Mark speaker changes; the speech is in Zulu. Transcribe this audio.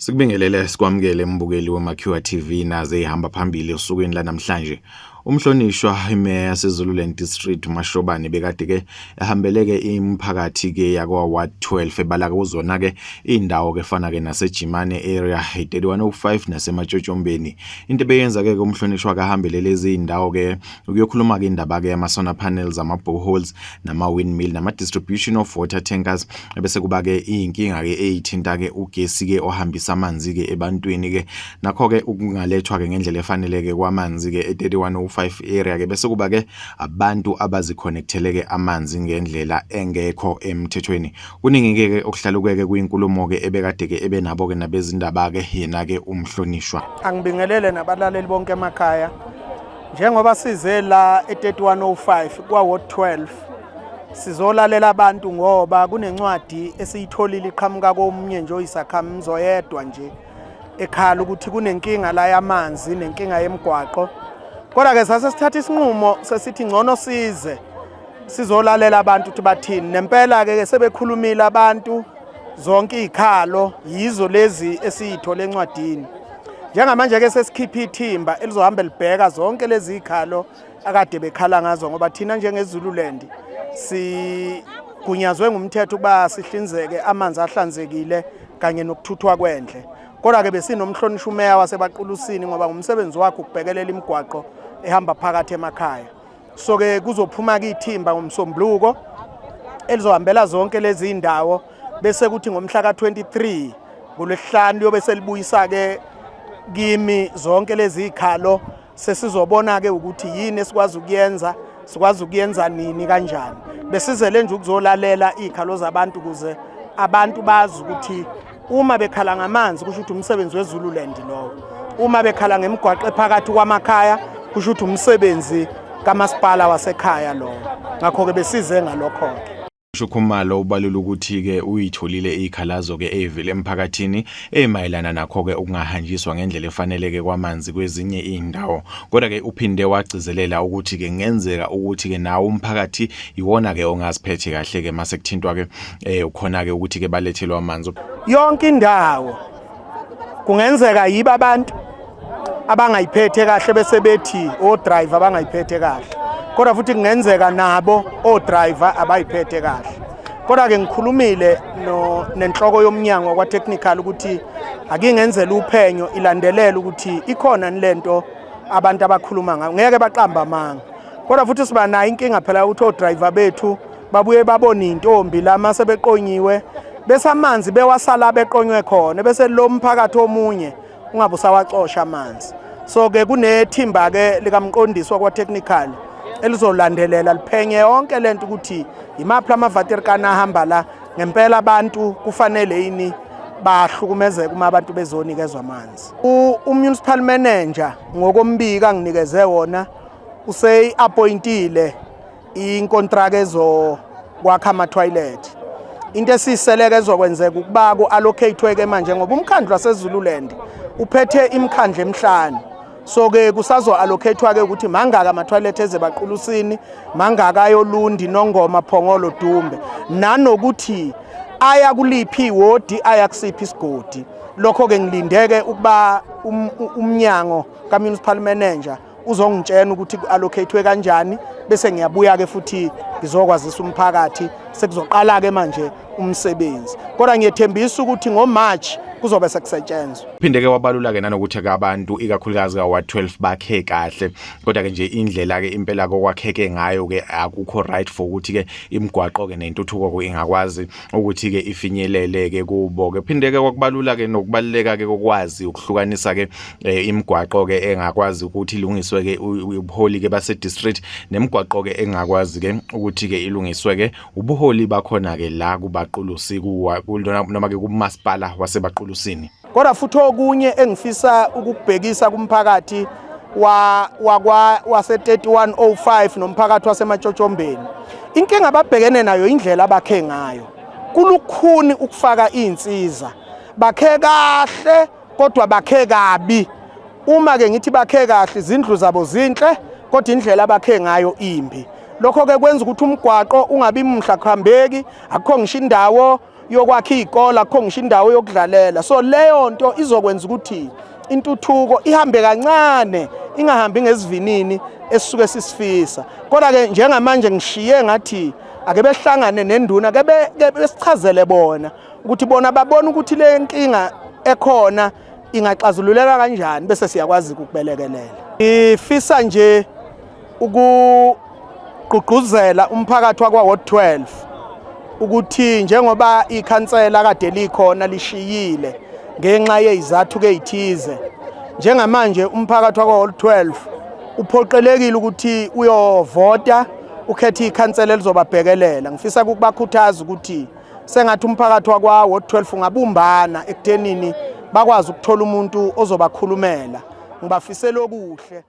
Speaker 1: Sikubingelele sikwamukele mbukeli weMakhiwa TV naze ihamba phambili osukwini lanamhlanje. Umhlonishwa imeya yaseZululand District uMashobane bekade ke ehambeleke imiphakathi ke yakwa Ward 12 ebala kuzona ke indawo ke fana ke naseJimane area 3105 naseMatshotshombeni. Into ebeyenza ke umhlonishwa kahambele lezi indawo ke ukuyokhuluma ke indaba ke yama solar panels, ama boreholes nama windmill nama distribution of water tankers bese kuba ke inkinga ke eyithinta ke ugesi ke ohambisa amanzi ke ebantwini ke nakho ke ukungalethwa ke ngendlela efanele ke kwamanzi ke e3105 area ke bese kuba ke abantu abaziconnectele ke amanzi ngendlela engekho emthethweni. Kuningi ke okuhlalukeke kuyinkulumo ke ebekade ke ebenabo ke nabezindaba ke yena ke umhlonishwa.
Speaker 2: Angibingelele nabalaleli bonke emakhaya. Njengoba size la e-3105 kwa-Ward 12 sizolalela abantu ngoba kunencwadi esiyitholile iqhamuka komunye nje oyisakhamuzi oyedwa nje ekhala ukuthi kunenkinga la yamanzi nenkinga yemigwaqo. Kodwa-ke sase sithatha isinqumo sesithi ngcono size sizolalela abantu ukuthi bathini. Nempela-ke sebekhulumile abantu, zonke iy'khalo yizo lezi esiyithole encwadini. Njengamanje-ke sesikhiphe ithimba elizohamba libheka zonke lezi y'khalo akade bekhala ngazo, ngoba thina njengeZululand sigunyazwe ngumthetho ukuba sihlinzeke amanzi ahlanzekile kanye nokuthuthwa kwendle. Kodwa-ke besinomhlonishwa umeya waseBaqulusini, ngoba ngumsebenzi wakhe ukubhekelela imigwaqo ehamba phakathi emakhaya. So-ke kuzophuma-ke ithimba ngoMsombuluko elizohambela zonke lezi ndawo, bese kuthi ngomhla ka-23 ngoLwesihlanu liyobe selibuyisa-ke kimi zonke lezi zikhalo. Sesizobona-ke ukuthi yini esikwazi ukuyenza, sikwazi ukuyenza nini, kanjani. Besizele nje ukuzolalela iy'khalo zabantu ukuze abantu bazi ukuthi uma bekhala ngamanzi kusho ukuthi umsebenzi weZululand lowo, uma bekhala ngemigwaqo ephakathi kwamakhaya kusho ukuthi umsebenzi kamasipala wasekhaya lowo. Ngakho-ke besize ngalokho-ke.
Speaker 1: UKhumalo ubalula ukuthi-ke uyitholile izikhalazo-ke ey'vela emphakathini ey'mayelana nakho-ke ukungahanjiswa ngendlela efanele-ke kwamanzi kwezinye iy'ndawo. Kodwa-ke uphinde wagcizelela ukuthi-ke kungenzeka ukuthi-ke nawo umphakathi iwona-ke ongaziphethe kahle-ke mase kuthintwa-ke ukhona-ke ukuthi-ke balethelwe amanzi.
Speaker 2: Yonke indawo kungenzeka yibo abantu abangayiphethe kahle bese bethi o-driver abangayiphethe kahle, kodwa futhi kungenzeka nabo o-driver abayiphethe kahle. Kodwa-ke ngikhulumile nenhloko yomnyango kwa-technical ukuthi akingenzela uphenyo ilandelele ukuthi ikhona lento abantu abakhuluma ngayo, ngeke baqamba amanga. Kodwa futhi siba nayo inkinga phela ukuthi o-driver bethu babuye babone intombi la mase beqonyiwe, bese amanzi bewasala beqonywe khona, bese lo mphakathi omunye ungabe usawacosha amanzi. So-ke kunethimba-ke likamqondisi wakwa-technical elizolandelela liphenye yonke lento ukuthi yimaphi lamavatirikani ahamba la ngempela, abantu kufanele yini bahlukumezeke uma abantu bezonikezwa amanzi. U-municipal manager ngokombiko anginikeze wona useyi-appointile inkontraka ezokwakha ama-toilet. Into esiyiseleke ezokwenzeka ukuba ku-allocate-we-ke manje, ngoba umkhandlu waseZululand uphethe imikhandlu emihlanu. So-ke kusazo-allocate-wa-ke ukuthi mangaka ama-toilet ezeBaqulusini, mangaka ayoLundi, Nongoma, Phongolo, Dumbe, nanokuthi aya kuliphi iwodi, aya kusiphi isigodi. Lokho-ke ngilindeke ukuba umnyango ka-municipal manager uzongitshena ukuthi ku-allocate-we kanjani, bese ngiyabuya-ke futhi ngizokwazisa umphakathi sekuzoqala-ke manje umsebenzi. Kodwa ngiyethembisa ukuthi ngoMarch kuzobe sekusetshenzwa.
Speaker 1: Phinde-ke wabalula-ke nanokuthi-ke abantu ikakhulukazi ka-Ward 12 bakhe kahle, kodwa-ke nje indlela-ke impela kokwakheke ngayo-ke akukho right for ukuthi-ke imigwaqo-ke nentuthuko-ke ingakwazi ukuthi-ke ifinyelele-ke kubo-ke. Phinde-ke kwakubalula-ke nokubaluleka-ke kokwazi ukuhlukanisa-ke imigwaqo-ke engakwazi ukuthi ilungiswe-ke ubuholi-ke base-district, nemigwaqo-ke engakwazi-ke ukuthi-ke ilungiswe-ke ubuholi bakhona-ke la kuBaqulusini, noma-ke kumasipala waseBaqulusini.
Speaker 2: Kodwa futhi okunye engifisa ukubhekisa kumphakathi wase 3105 nomphakathi waseMatshotshombeni, inkinga ababhekene nayo indlela abakhe ngayo. Kulukhuni ukufaka iy'nsiza, bakhe kahle kodwa bakhe kabi. Uma-ke ngithi bakhe kahle, izindlu zabo zinhle kodwa indlela abakhe ngayo imbi. Lokho-ke kwenza ukuthi umgwaqo ungabi muhle, akuhambeki, akukho ngisho indawo yokwakha iy'kole, akukho ngisho indawo yokudlalela. So leyo nto izokwenza ukuthi intuthuko ihambe kancane, ingahambi ngesivinini esisuke sisifisa. Kodwa-ke njengamanje ngishiye ngathi ake behlangane nenduna, ke besichazele bona ukuthi bona babona ukuthi le nkinga ekhona ingaxazululeka kanjani, bese siyakwazi ukubelekelela. Ngifisa nje ukugqugquzela umphakathi wakwa Ward 12 ukuthi njengoba ikhansela kade likhona lishiyile ngenxa yezizathu ezithize, njengamanje umphakathi wakwa Ward 12 uphoqelekile ukuthi uyovota ukhethe ikhansela elizobabhekelela. Ngifisa ukubakhuthaza ukuthi sengathi umphakathi wakwa Ward 12 ungabumbana ekuthenini bakwazi ukuthola umuntu ozobakhulumela. Ngibafisela okuhle.